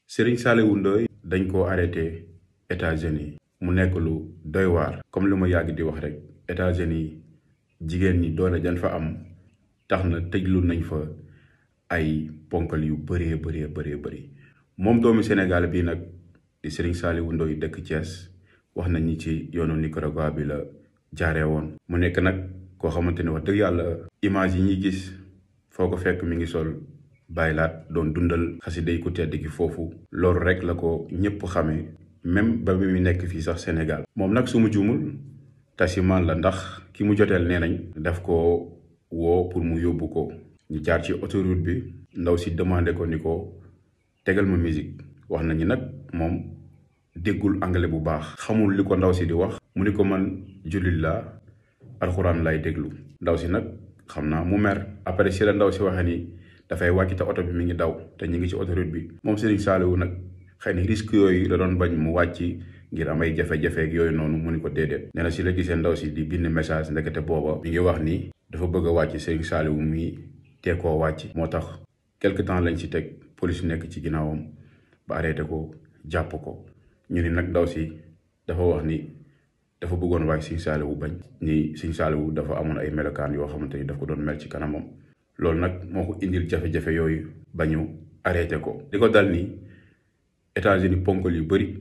Serigne Saliou Ndoye dañ ko arrêté États-Unis mu nekk lu doy waar comme lu ma yàgg di wax rek États-Unis jigéen ñi doole jan fa am tax na tëjlu nañ fa ay ponkal yu bëree moom doomu Sénégal bii nag di Serigne Saliou Ndoye dëkk Thiès wax nañ ni ci yoonu Nicaragua bi la jaaree woon mu nekk nag koo xamante ne wax dëgg yàlla image yi ñuy gis foo ko fekk mi ngi sol baylaat doon dundal xasida yi ku tedd gi foofu loolu rek la ko ñëpp xamee même ba mi nekk fii sax Sénégal moom nag su ma juumul tasimaan la ndax ki mu joteel nee nañ daf ko woo pour mu yóbbu ko ñu jaar ci autoroute bi ndaw si demandé ko ni ko tegal ma musique wax nañu nag moom déggul anglais bu baax xamul li ko ndaw si di wax mu ni ko man jullit la alxuraan lay déglu ndaw si nag xam naa mu mer après si la ndaw si waxee ni dafay wàcc te oto bi mi ngi daw te ñu ngi ci autoroute bi moom Serigne Saliou nag xëy na risque yooyu la doon bañ mu wàcc ngir am ay jafe-jafe ak yooyu noonu mu ni ko déedéet nee na si la gisee ndaw si di bind message ndekete booba mi ngi wax ni dafa bëgg a wàcc Serigne Saliou mi tee koo wàcc moo tax quelque temps lañ ci teg police nekk ci ginnaawam ba arrêté ko jàpp ko ñu ni nag ndaw si dafa wax ni dafa bëggoon wàcc Serigne Saliou bañ ni Serigne Saliou dafa amoon ay melokaan yoo xamante ni daf ko doon mel ci kanamam loolu nag moo ko indil jafe-jafe yooyu ba ñu arrêté ko di ko dal ni États-Unis ponkal yu bëri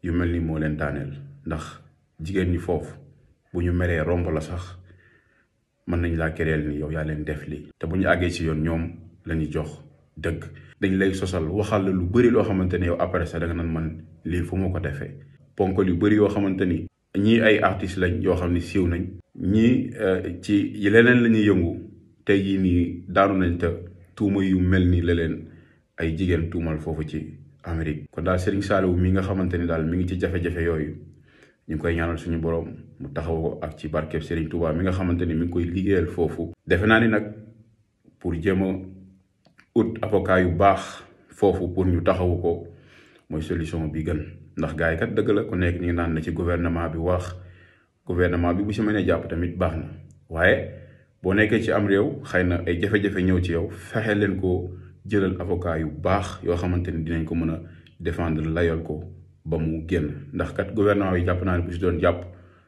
yu mel ni moo leen daaneel ndax jigéen ñi foofu bu ñu meree romb la sax mën nañ laa kereel ni yow yaa leen def lii te bu ñu àggee ci yoon ñoom la ñuy jox dëgg dañ lay sosal waxal la lu bëri loo xamante ne yow après ça da nga naan man lii fu ma ko defee ponkal yu bëri yoo xamante ni ñii ay artistes lañ yoo xam ne siiw nañ ñii ci leneen la ñuy yëngu tey jii nii daanu nañ te tuuma yu mel ni la leen ay jigéen tuumal foofu ci Amérique kon daal Serigne Saliou mi nga xamante ni daal mi ngi ci jafe-jafe yooyu ñu ngi koy ñaanal suñu borom mu taxaw ko ak ci barkeb Serigne Touba mi nga xamante ni mi ngi koy liggéeyal foofu. defe naa ni nag pour jéem a ut avocat yu baax foofu pour ñu taxawu ko mooy solution bi gën ndax gars yi kat dëgg la ku nekk ñu ngi naan na ci gouvernement bi wax gouvernement bi bu si mënee jàpp tamit baax na waaye. boo nekkee ci am réew xëy na ay jafe-jafe ñëw ci yow fexe leen ko jëlal avocat yu baax yoo xamante ni dinañ ko mën a défendre layal ko ba mu génn ndax kat gouvernement yi jàpp naa ne bu si doon jàpp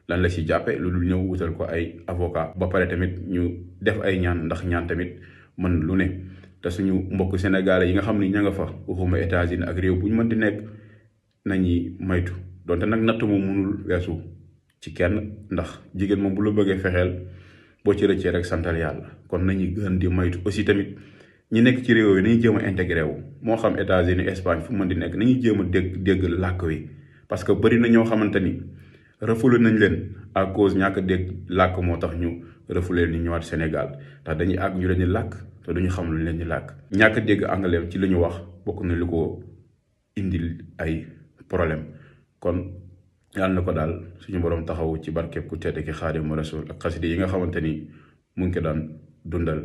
lan la si jàppe lu dul ñëw wutal ko ay avocat ba pare tamit ñu def ay ñaan ndax ñaan tamit mën lu ne te suñu mbokk sénégalais yi nga xam ni ña nga fa waxuma États-Unis ak réew bu ñu mën di nekk nañuy maytu donte nag natt moom mënul weesu ci kenn ndax jigéen moom bu la bëggee fexeel boo ci rëccee rek santal yàlla kon nañu gën di maytu aussi tamit ñi nekk ci réew yi nañu jéem a intégré wu moo xam États-Unis Espagne fu mën di nekk nañuy jéem a dégg làkk wi parce que bëri na ñoo xamante ni refoulé nañ leen à cause ñàkk a dégg làkk moo tax ñu refoulé ni ñëwaat Sénégal ndax dañuy àgg ñu leen di làkk te duñu xam lu leen di làkk ñàkk a dégg anglais ci li ñu wax bokk na li ko indil ay problème kon yàlla na ko daal suñu borom taxawu ci barkeb ku tedd ki Xaadimu Rasuul ak xasida yi nga xamante ni mu ngi ko daan dundal